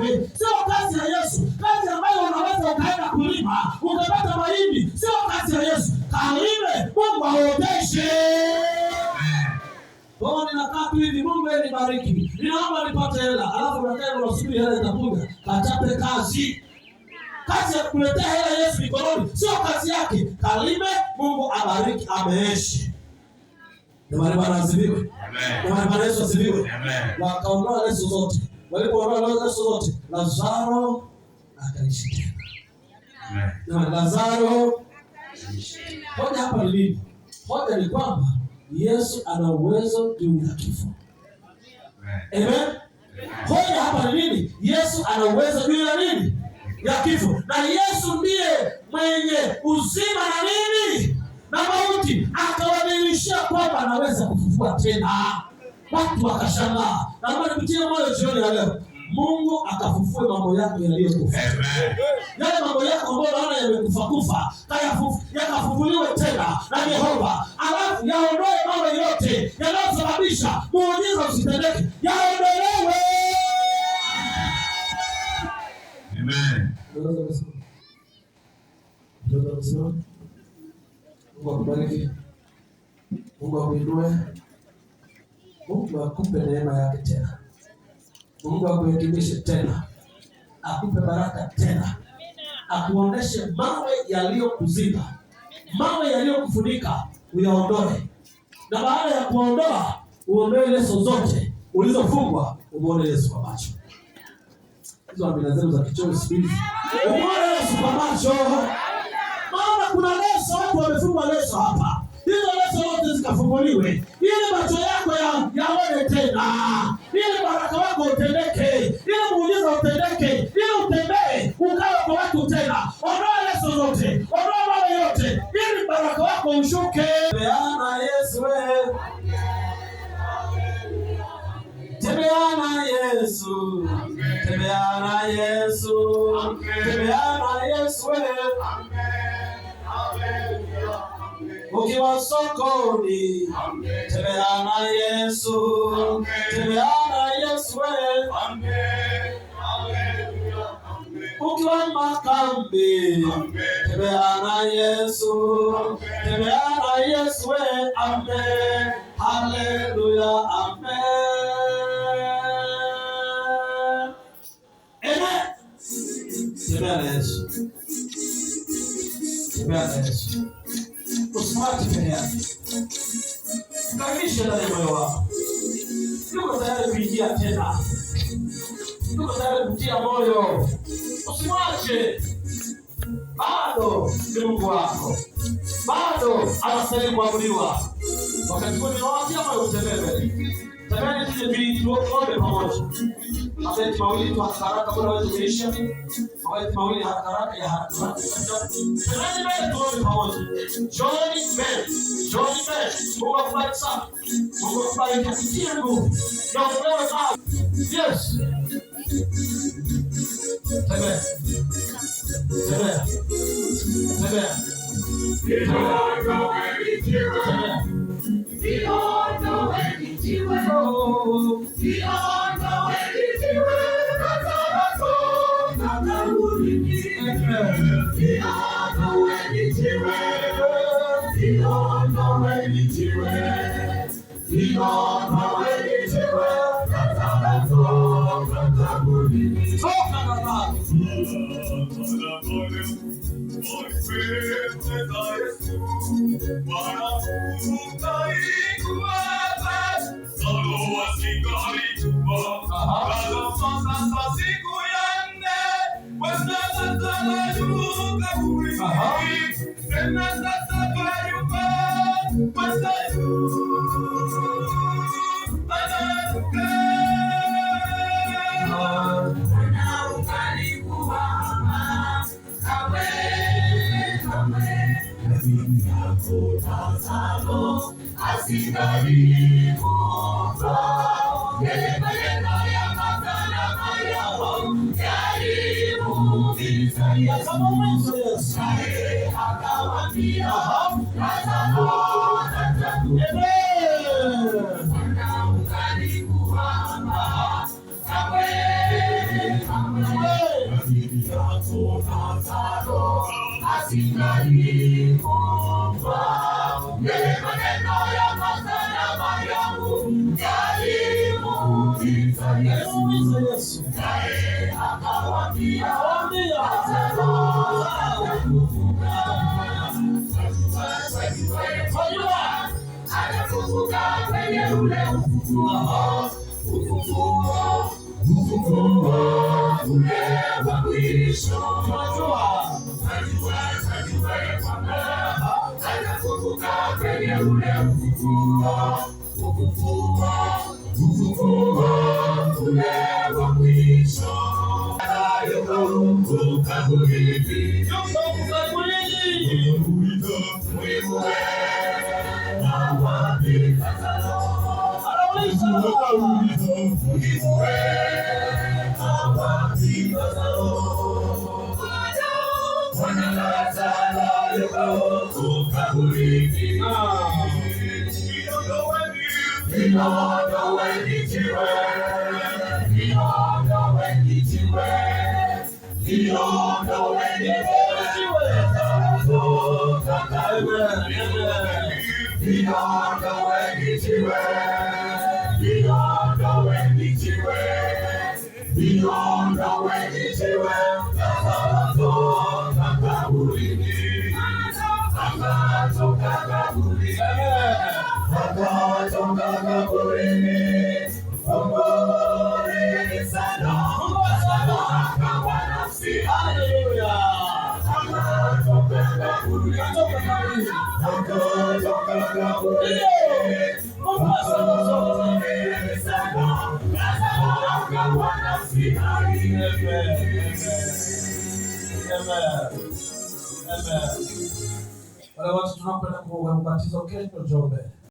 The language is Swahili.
ng'ombe sio kazi ya Yesu. Kazi ambayo unaweza ukaenda kulima ukapata mahindi sio kazi ya Yesu. Kalime, Mungu aoteshe. Kwa ninakaa tu hivi, Mungu nibariki, ninaomba nipate hela, alafu unakaa unasubiri hela itakuja. Kachape kazi. Kazi ya kuletea hela Yesu mikononi sio kazi yake. Kalime, Mungu abariki, ameeshi. Jamani, Bwana asifiwe. Jamani, Bwana Yesu asifiwe. Wakaondoa leso zote. Walipoondoa leso zote, Lazaro akaishi tena. Jamani, Lazaro akaishi tena. Hoja hapa ni nini? Hoja ni kwamba Yesu ana uwezo juu ya kifo. Amen. Hoja hapa ni nini? Yesu ana uwezo juu ya nini? Ya kifo. Na Yesu ndiye mwenye uzima na nini? Na mauti. Akawadhihirishia kwamba anaweza kufufua tena. Watu wakashangaa. Naomba nikutie moyo jioni ya leo. Mungu akafufue mambo yako yaliyokufa. Yale mambo yako ambayo unaona yamekufa kufa, yakafufuliwe tena na Yehova. Alafu yaondoe mambo yote yanayosababisha muujiza usitendeke. Yaondolewe. Amen. Mungu akubariki. Mungu akuinue. Mungu akupe neema yake tena. Mungu akuhekimishe tena. Akupe baraka tena. Akuoneshe mawe yaliyokuziba, mawe yaliyokufunika uyaondoe. Na baada ya kuondoa, uondoe leso zote ulizofungwa, umuone Yesu kwa macho. Hizo amina zenu za kichoyo siku hizi. Umuone Yesu kwa macho. Maana kuna leso, watu wamefungwa leso hapa. Hizo leso zote zikafunguliwe ili macho yako yaone tena, ili baraka wako utendeke, ili muujiza utendeke, ili utembee ukawe kwa watu tena. Ondoa leso zote, ondoa mawe yote, ili baraka wako ushuke. Tembea na Yesu, tembea na Yesu, tembea na Yesu, tembea na Yesu. Ukiwa sokoni, tembea na Yesu, tembea na Yesu. Ukiwa makambi, tembea na Yesu, tembea na Yesu. Amen, haleluya, amen. Amen. Tembea na Yesu, tembea na Yesu. Usimwache peke yake. Mkaribishe ndani ya moyo wako. Yuko tayari kuingia tena. Yuko tayari kutia moyo. Usimwache. Bado ni Mungu wako. Bado anastahili kuabudiwa. Wakati huu ninawatia moyo utembee mbele. Tembeni tuje tuombe pamoja. Mabeti mawili tu haraka haraka bora waweze kuisha. Mabeti mawili haraka haraka ya haraka haraka. Tembeni mbele tuombe pamoja. Johnny mbele. Johnny mbele. Mungu akubariki sana. Mungu akubariki, akutie nguvu. Na upewe mawe. Yes. Tembea. Tembea. Tembea. Tembea. Oh. Toka ghadhabu. Kama uwezo Yesu. Amen. Muulize Yesu. Akawaambia, Wajua, Atafufuka kwenye ule ufufuo, ufufuo, ufufuo ule wa mwisho. Tunajua. Twajua, twajua ya kwamba atafufuka kwenye ule ufufuo, ufufuo, ufufuo ule wa mwisho. Yuko huku kaburini, Yuko kaburini. muinuwe na wapi Lazaro? Anauliza. Muinuwe na wapi Lazaro? Bwana Lazaro yuko huku kaburini. Liondoweni jiwe, liondoweni jiwe, liondoweni Jiwe. Lazaro kaburini. Liondoweni jiwe, liondoweni jiwe, liondoweni jiwe, Lazaro kaburini. Akatoka kaburini, akatoka kaburini, funguleni sana, akawa nafsi Haleluya. akatoka kaburini, Katoka kaburini. akatoka kaburini. Mungu wa sala zote. Amen. Amen. Amen. Wale watu tunakwenda kubatizwa kesho Njombe.